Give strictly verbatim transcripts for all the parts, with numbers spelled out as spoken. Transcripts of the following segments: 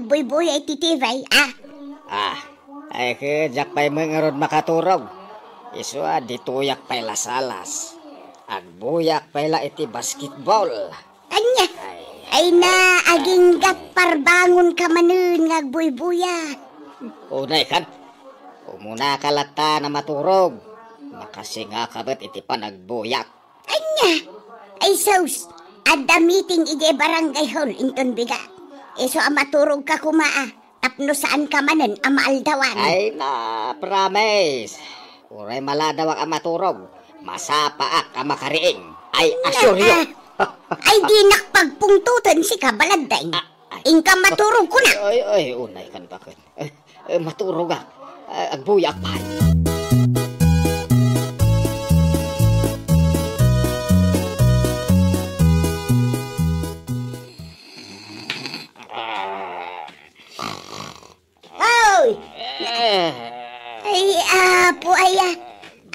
Buybuya iti T V, ah. Ah, ay, ket diak pay met ngarud makaturog. Isu a, ditoyak pay la sa alas. Agbuyak pay la iti basketball. Ania? Ay, ay na, aginggat parbangon ka manen nga agbuybuya. Unay kan, umunaka latta a maturog. Makasingaka met iti panagbuyak. Ania? Ay sus, adda meeting idiay barangay hall inton bigat. Isu a maturog ka koma, ah, tapno saan ka manen a maaldawan. Ay na, promise. Uray maladawak a maturog, masapaak a makariing. I assure you. Ah, ah. Ay, dinak pagpungtoten sika, Baladdeng. Ah, ay. Inka maturog kuna. Ay, ay, unay kan bakit? Eh, eh, maturog, ah. Ah, agbuyak pay. Hoy! Eh. Ay, apo, ay, ah.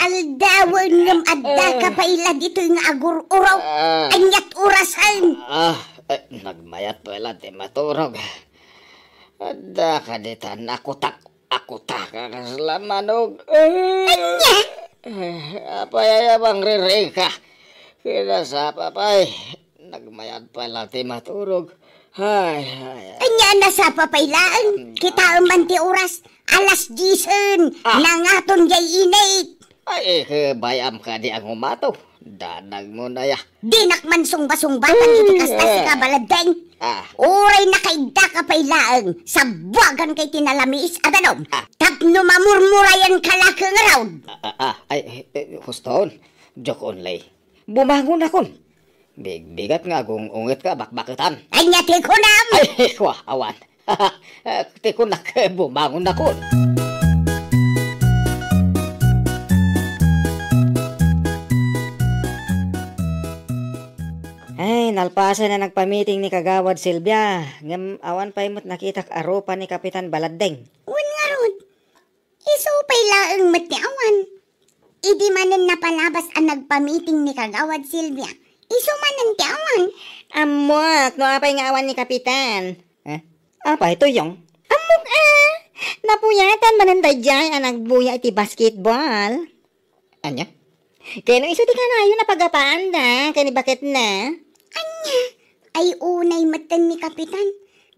Aldawen ngem adda ka pay la ditoy nga agur-uraw. Ah. Aniat orasen? Ah, eh, nagmayat pay la ti maturog. Adda ka ditan, akutak, akutak, kasla manog. Eh. Ania? Eh, apay aya bang ririka? Kinasapa pay. Nagmayat pay la ti maturog. Ay, ay, ay. Ania, nasapa pay laeng? Kitaem man ti oras. Alas diesen. Ah. Nangaton jay init. Ay, eh, bayam kadi a ngumato. Danag mo na ya. Dinak man sungba-sungbatan iti kasta, sika, Baladdeng. Ah. Uray nakaidda ka pay laeng, sabbuagan kay ti nalamiis a danum. Ah. Tapno mamurmurayan ka la ken ngarud. Ah, ah, ah, ay, eh, eh, huston. Joke only. Bumangon akon. Bigbigat nga agung-unget ka, bakbaketan. Ania ti kunam? Ay, kua, awan. Ti kunak, bumangon akon. Ay, nalpasen a nagpamiting ni Kagawad Silvia, ngem awan pay met nakitak a rupa ni Kapitan Baladdeng. Wen ngarud, isu pay laeng met ti awan. Idi manen napalabas a nagpamiting ni Kagawad Silvia, isu manen ti awan. Ammok no apay nga awan ni Kapitan. Eh? Apay, Tuyong? Ammok a! Napuyatan manen daydiay a nagbuya iti basketball. Ania? Ken no isu ti kanayon a pagapaanda ken ni baketna? Ania? Ay, unay metten ni Kapitan.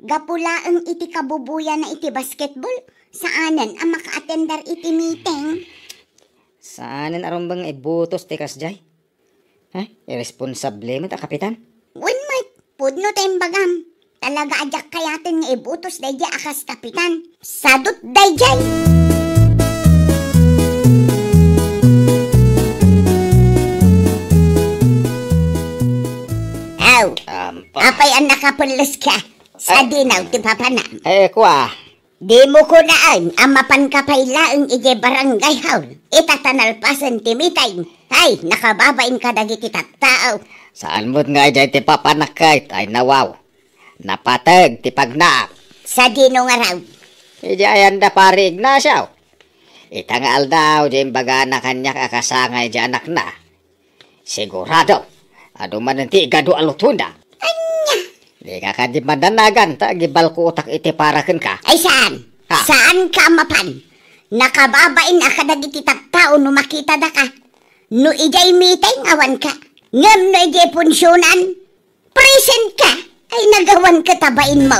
Gapu laeng iti kabubuyana iti basketball, saanen a makaatender iti meeting. Saanen a rumbeng nga ibutos ti kasdiay. Ay, irresponsable met a Kapitan. Wen met, pudno ta imbagam. Talaga a diak kayaten nga ibutos daydiay a kas Kapitan. Sadut daydiay! Aw, Ampa. Apay a nakapelles ka? Sadino ti papanam? Eh, kua. Dimo kunaen a mapanka pay laeng idiay barangay hall. Ita ta nalpasen ti meeting. Ay, nakababain kadagiti tattao. Saan met nga idiay ti papanak ket, ay nawaw. Napateg ti pagnaak. Sadino ngarud? Idiay ayan da Pari Ignacio. Ita nga aldaw, di imbagana kaniak a kasangay di anakna. Sigurado, adu manen ti igadu a lutuenda. Ania? Di ka kadi madanagan ta agibalkutak iti para kenka. Ay saan? Ha? Saan ka a mapan? Nakababain a kadagiti tattao no makitada ka. No idiay meeting, awan ka. Ngem no idiay punsionan, present ka. Ay, nagawan ka ta bain mo.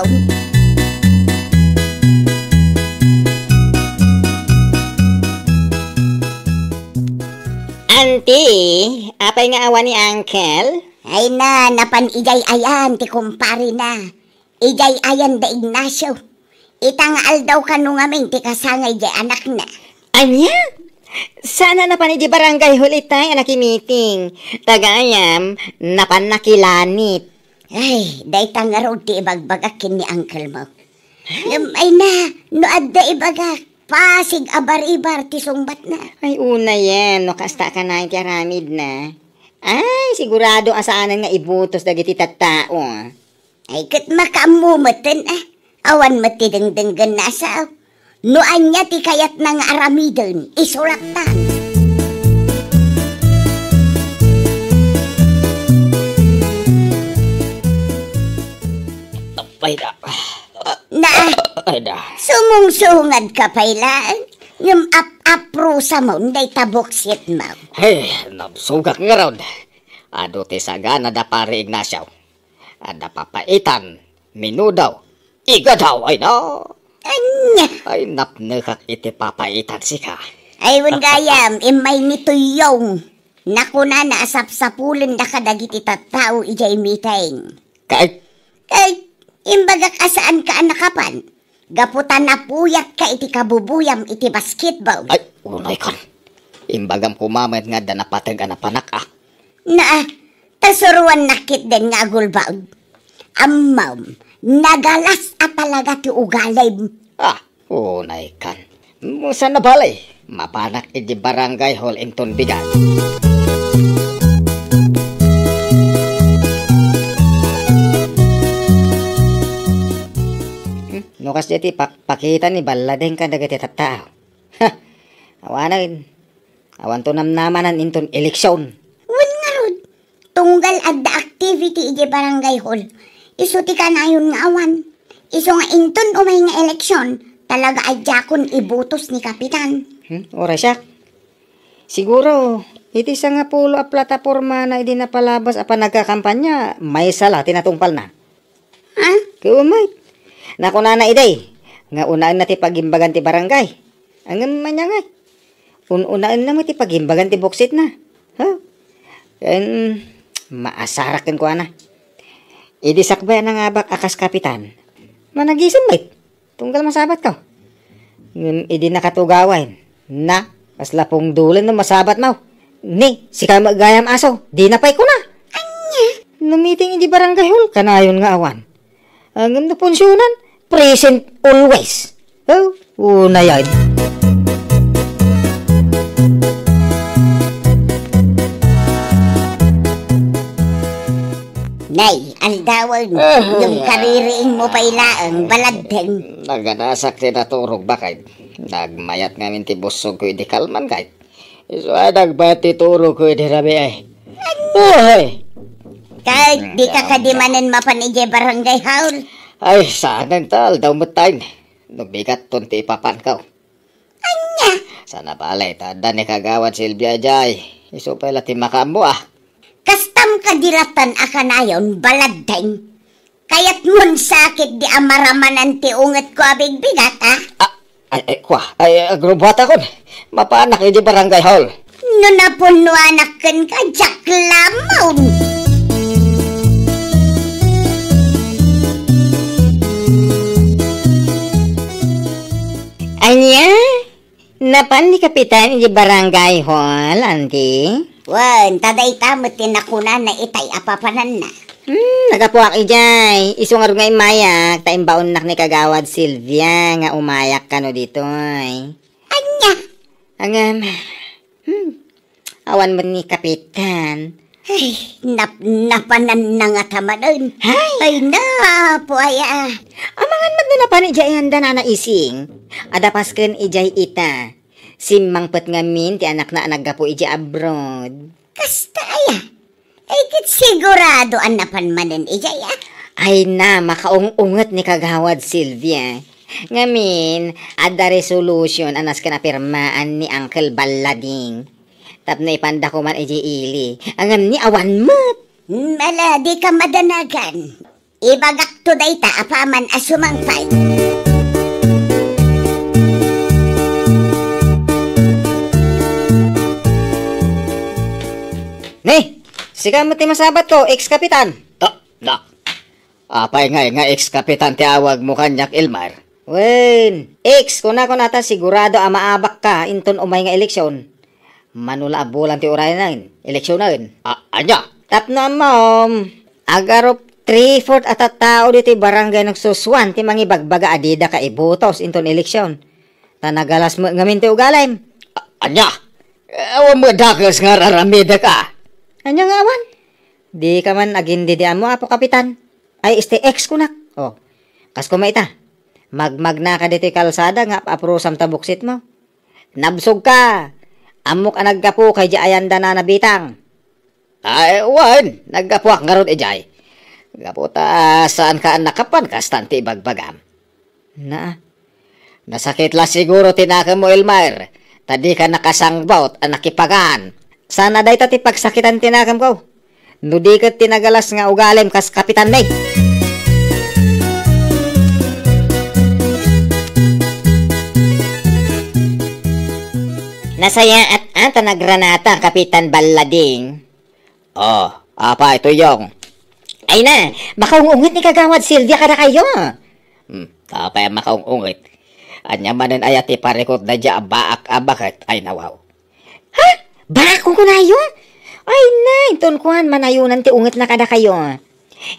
Auntie, apay nga awan ni Uncle? Ay na, napan idiay ayan ti kumpare na. Idiay ayan da Ignacio. Ita nga aldaw kano ngamin ti kasangay di anakna. Ania? Saan a napan idi barangay hall itay a nakimiting? Tagayam, napan nakilanit. Ay, dayta ngarud ti ibagbagak ken ni uncle mo. Ngem, ay na, no adda ibagak, pasig a baribar ti sungbatna. Ay, unayen, no kasta kanayon ti aramidna. Ay, sigurado a saanen nga ibutos dagiti tattao. Ay, ket makaammo metten, a. Awan met ti dengdenggenna a sao. No ania ti kayatna nga aramiden, isulatan. Apay da. Na, Ay da. Sumungsungad ka pay laeng, ngem ap-aprusamon dayta buksit mo. Ay, nabsugak ngarud. Adu ti sagana da Pari Ignacio. Adda papaitan, minudaw, igadaw, ay na. Ania? Ay, napnekak iti papaitan sika. Ay, wen gayam, immay ni Tuyong. Nakunana a sapsapulenda kadagiti tattao idiay meeting. Kay? Kay, imbagak a saanka a nakapan. Gapu ta napuyatka iti kabubuyam iti basketball. Ay, unay kan. Imbagam koma met nga adda napateg a napanak, a. Naa, ta suroannak ketdin nga agulbaod. Ammom, nagalas a talaga ti ugalim. Ah, unay kan. Mo sa nabali, mapanak iti barangay hall inton bigat. Hmm, no kasdi ti pak-, pakita ni Balladeng kadagiti tattao. Ha! Awanen, awanto namnamanan inton eleksion. Wen ngarud, tunggal adda activity iti barangay hall, isu ti kanayon nga awan. Isu nga inton umay nga eleksion, talaga a diakon ibutos ni Kapitan. Hmm, uray siak. Siguro, iti sangapulo a platapormana idi napalabas a panagkakampanya, maysa la ti natungpalna. Ha? Kumet. Nakunana idi, nga unaenna ti pagimbagan ti barangay. Ngem ania ngay? Un-unaenna met ti pagimbagan ti buksitna. Ha? Ken maasarak kenkuana. Idi sakbay a nangabak a kas kapitan, managisem met. Tunggal masabatko. Ngem idi nakatugawen, na, kasla pungdolen no masabatmo. Ni, sika met gayam aso, dina pay kuna. Ania? No meeting idi barangay hall, kanayon nga awan. Ngem no punsionan, present always. Oh, unayan. Nay, aldawen, ah, ngem kaririingmo pay laeng, Baladeng. Naganasak ti naturog, baket. Nagmayat ngamin ti bussogko idi kalman, kay. Isu a nagbayat ti turogko idi rabii, ay. Uy! Kay, dika kadi manen mapan idiay barangay hall? Ay, saanen ta, aldaw met tayen. No bigatton ti ipapanko. Ania? Sana balay, ta adda ni Kagawad Silvia idiay. Isu pay la ti makaammo, a. Kastam kadi latan a kanayon, Baladeng? Kayatmon sa ketdi a maramanan ti ungetko a bigbigat, a? Ah, ay, ay, kua, ay, agrubuatakon. Mapanak idi barangay hall. No napunnoanak kenka, diak la ammo. Ania? Napan ni Kapitan idi barangay hall, Auntie? Wen, ta dayta met ti nakunana itay a papananna. Hmm, naggapuak idiay. Isu ngarud nga immayak, ta imbaonnak ni Kagawad Silvia nga umayak kano ditoy. Ania? Ngem, hmm, awan met ni Kapitan. Ay, nap-, napananna ngata manen. Ay! Ay, napo, ay, a. Amangan met no napan idiay anda Nana Ising. Adda pasken idiay ita. Simmangpet ngamin ti anakna a naggapu idiay abroad. Kasta aya? Ay, ket sigurado a napan manen idiay, a? Ay na, makaung-unget ni Kagawad Silvia. Ngamin, adda resolution a nasken a pirmaan ni Uncle Ballading. Tapno ipanda koman idiay ili. Ngem ni awan met. Hmm, ala, dika madanagan. Ibagakto dayta apaman a sumangpet. Ni, sika met ti masabatko, ex-kapitan. Ta, na. Apay ngay nga ex-kapitan ti awagmo kaniak, Elmer? Wen, ex, kuna-kuna ta sigurado a maabakka inton umay nga eleksyon. Mano la a bulan ti uraynen, eleksyonen. A-, ania? Tapno ammom, agarup three-fourth a tattao ditoy barangay nagsusuan ti mangibagbaga a didaka ibutos inton eleksyon. Ta nagalas met ngamin ti ugalim. A-, ania? Awan met dakes nga ar-aramidek, a. Ania nga awan? Dika man agindidi ammo, Apo Kapitan. Ay, este, ex kunak. O, kas koma ita. Magmagnaka ditoy kalsada nga ap-aprusam ta buksitmo. Nabsogka! Ammok a naggapuka idiay anda Nana Bitang. Ay, wen, naggapuak ngarud idiay. Gapu ta saanka a nakapan kastan ti ibagbagam. Na, nasakit la siguro ti nakemmo, Elmer, ta dika nakasangbaw a nakipagan. Saan a dayta ti pagsakitan ti nakemko? No di ket ti nagalas nga ugalim kas kapitan mi. Nasayaat a ta nagranata, Kapitan Ballading. Oh, apay, Tuyong? Ay na, makaung-unget ni Kagawad Silvia kadakayo. Hmm, apay a makaung-unget? Ania manen aya ti parikut daydiay a baak a baket? Ay, nawaw. Ha? Baak kunkunayo? Ay na, inton kuan, manayunan ti ungetna kadakayo.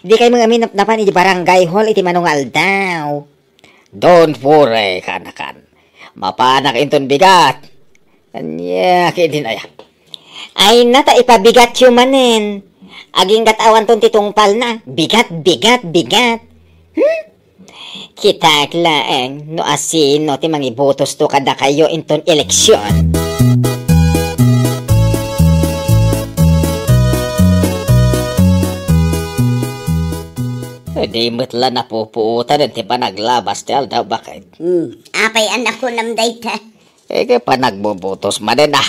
Dikay met amin napnapan iti barangay hall iti mano nga aldaw. Don't worry, kaanakan. Mapanak inton bigat. Ania ketdin aya? Ay na, ta ipabigatyo manen. Agingga't awanton ti tungpalna. Bigat, bigat, bigat. Hmm? Kitaek laeng no asino ti mangibotosto kadakayo inton eleksion. Eh, di met la napupuotan ti panaglabas ti aldaw, baket. Hmm, apay a nakunam dayta? Eh, kay panagbubutos manen, ah.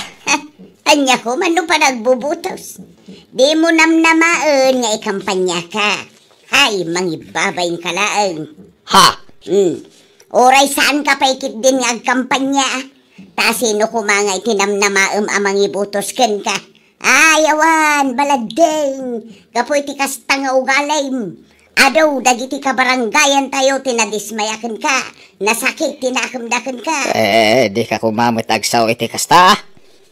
Ania koma no panagbubutos? Dimo namnamaen nga ikampanyaka. Hay, mangibabainka laeng. Ha? Hmm. Uray saanka pay ketdin nga agkampanya, ah. Ta sino koma nga iti namnamaem a mangibutos kenka? Ay, awan, baladdeng. Gapu iti kasta nga ugalim. Adu dagiti kabarangayantayo ti nadismaya kenka, nasakit ti nakemda kenka. Eh, dika koma met agsao iti kasta.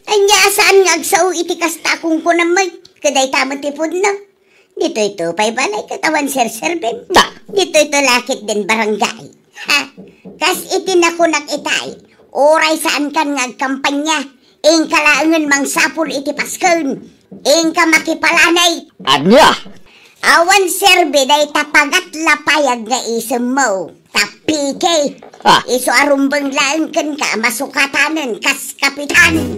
Ania a saan nga agsao iti kasta a kunkunam met, ket dayta met ti pudno. Ditoyto pay balay ket awan serserbem. Da! Ditoyto la ketdin barangay. Ha? Kas iti nakunak itay, uray saankan nga agkampanya, inka laengen mangsapul iti pasken. Inka makipalanay. Ania? Awan serbi dayta pagat la payag nga isemmo. Tapike. Ah. Isu a rumbeng laeng kenka a masukatanen kas kapitan.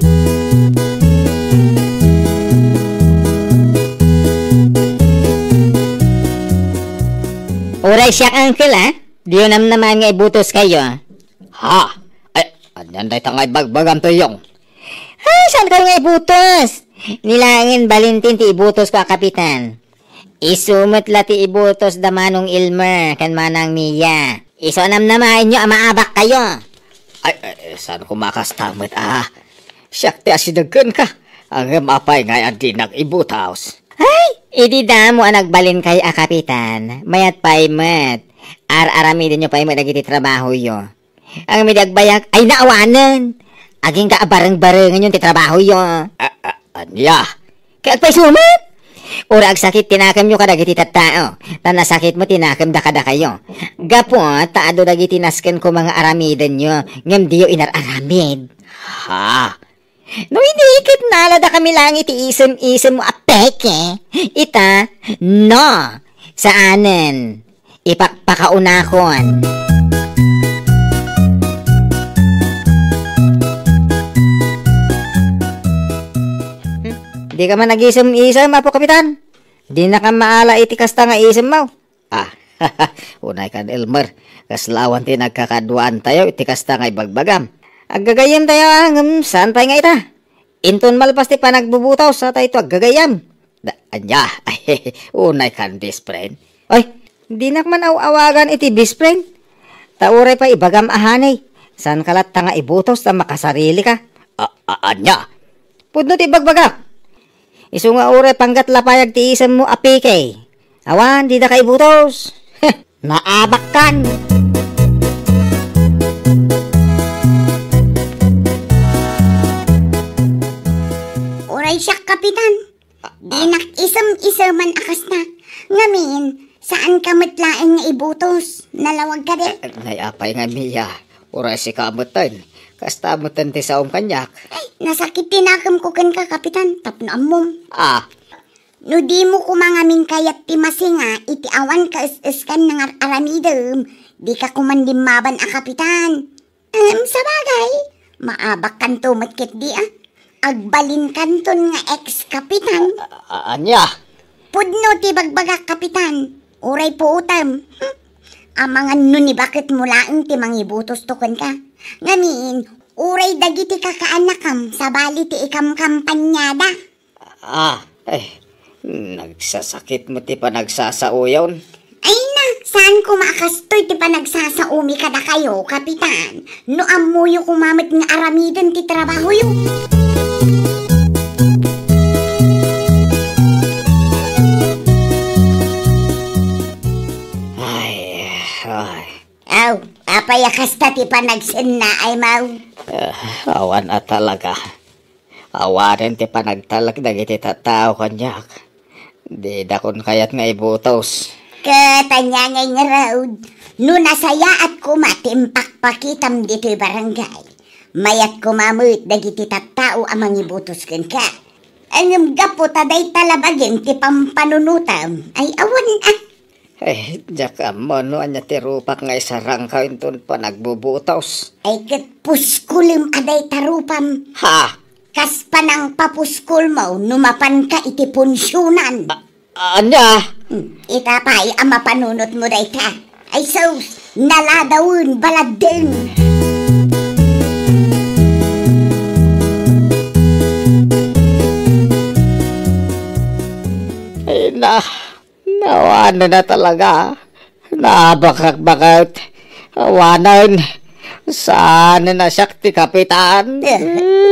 Uray siak, uncle, ah. Diyo namnamaen nga ibutos kayo. Ha? Ay, anian dayta nga ibagbagam, Tuyong? Ay, saan kayo nga ibutos? Ni laengen Valentin ti ibutos ko a kapitan. Isu met la ti ibutos da Manong Elmer ken Manang Mia. Isu a namnamaenyo a maabak kayo. Ay, ay, saan ko makasta met, ah? Siak ti asideg kenka. Ngem apay ngay a dinak ibutos? Ay, idi damo a nagbalin kayo a kapitan, mayat pay met. Ar-aramidenyo pay met dagiti trabahoyo. Ngem idi agbayag, ay naawanen. Agingga a bareng-barengenyon ti trabahoyo. A, a, ania? Kay agpayso met. Uray agsakit ti nakemyo kadagiti tattao, ta nasakit met ti nakemda kadakayo. Gapu ta adu dagiti nasken koma nga aramidenyo, ngem diyo inar-aramid. Ha? No idi ket naladakami laeng iti isem-isemmo a peke, ita, no, saanen. Ipakpakaunakon. Hmm? Dika man agisem-isem, Apo Kapitan? Dinaka maala iti kasta nga isemmo. Ah, unay kan Elmer, kasla awan ti nagkakaduaantayo iti kasta nga ibagbagam. Aggagayyemtayo, ah, ngem saan pay nga ita? Inton malpas ti panagbubutos, sa tayo aggagayyem. Da, ania? Ay, unay kan best friend. Oy, dinak man aw-awagan iti best friend. Ta uray pay ibagam a honey. Saanka latta nga ibutos ta makasarilika? A, a, ania? Pudno ti ibagbagak. Isu nga uray panggat la payag ti isemmo a peke. Awan, didaka ibutos. Naabakkan. Uray siak, Kapitan. Dinak isem-iseman a kasta. Ngamin, saanka met laeng nga ibutos. Nalawag ka di? Nay, apay nga, Mia. Uray sika metten. Kasta metten ti saom kaniak. Ay, nasakit ti nakemko kenka, Kapitan. Tapno ammom. Ah. No dimo koma ngamin kayat ti masinga iti awan kaes-eskan nga ar-aramidem, dika koman limmaban a, Kapitan. Ngem sabagay, maabakkanto met ketdi a. Agbalinkanton nga ex-kapitan. A-, a-, ania? Pudno ti bagbagak, Kapitan. Uray puotem. Hmm. Amangan no ni baketmo laeng ti mangibutosto kenka. Ngamin, uray dagiti kakaannakam, sabali ti ikamkampaniada. Ah, eh, nagsasakitmo ti panagsasaoyon. Ay na, saan koma a kastoy ti panagsasaomi kadakayo, Kapitan? No ammoyo koma met nga aramiden ti trabahoyo. Ay, ay. Aw, apay a kasta ti panagsennaaymo? Ah, awan a talaga. Awanen ti panagtalek dagiti tattao kaniak. Didakon kayat nga ibutos. Ket ania ngay ngarud, no nasayaat koma ti impakpakitam ditoy barangay, mayat koma met dagiti tattao a mangibutos kenka. Ngem gapu ta dayta la bagim ti pampanunotam, ay awan a. Eh, diak ammo no ania ti rupak nga isarangkaw inton panagbubutos. Ay, ket puskulem a dayta rupam. Ha? Kas panangpapuskulmo no mapanka iti punsionan. A-, ania? Hmm, ita pay a mapanunotmo dayta. Ay sus, naladawen, baladdeng. Ay na, nawanen a talaga. Nabakakbaket. Awanen. Saan a siak ti kapitan? Eh,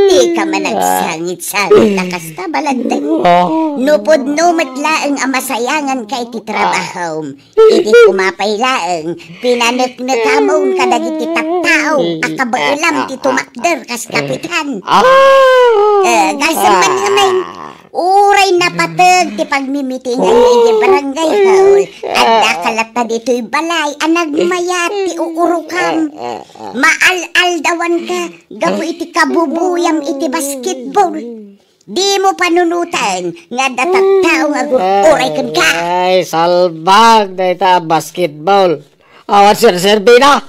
dika man agsangit-sangit a kasta, baladdeng. Oh. No pudno met laeng a masayanganka iti trabahom, idi koma pay laeng, pinaneknekamon kadagiti tattao a kabaelam ti tumakder kas kapitan. Ah. Eh, gasem man ngamin, uray napateg ti pagmimitingan iti barangay hall, addaka latta ditoy balay a nagmayat ti uurokam. Maal-aldawanka gapu iti kabubuyam iti basketball. Dimo panunoten nga adda tattao nga agur-uray kenka. Ay, salbag dayta a basketball. Awan serserbina.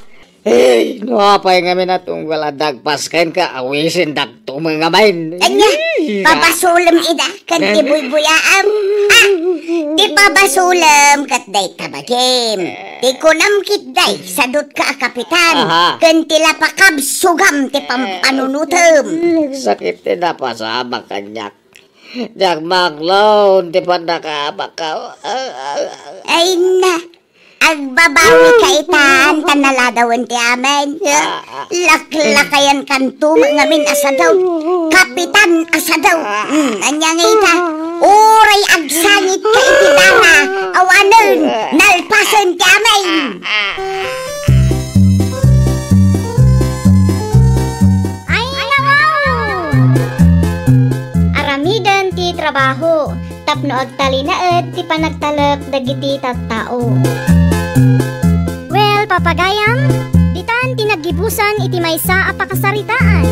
Ay, no apay ngamin a tunggal a dagpas kenka, awisendak tumengamin. Ania, pabasolem ida ken ti buybuyaam. Ah, ti pabasolem ket dayta bagim. Ti kunam ketdi, sadutka a kapitan, aha, ken ti lapakabsogam ti pampanunotem. Nagsakit ti napasamak kaniak. Diak maklon ti pannakaamaka. Ay na, agbabawi ka itan, ta naladawen ti amin. Ah, ah. Laklakayankanto ngamin a sadaw. Kapitan a sadaw. Hmm, ania nga ita? Uray agsangit ka iti dara, awanen, nalpasen ti amin. Ay, nawaw! Aramiden ti trabaho, tapno agtalinaed ti panagtalek dagiti tattao. Well, papagayam, ditan ti naggibusan iti maysa a pakasaritaan.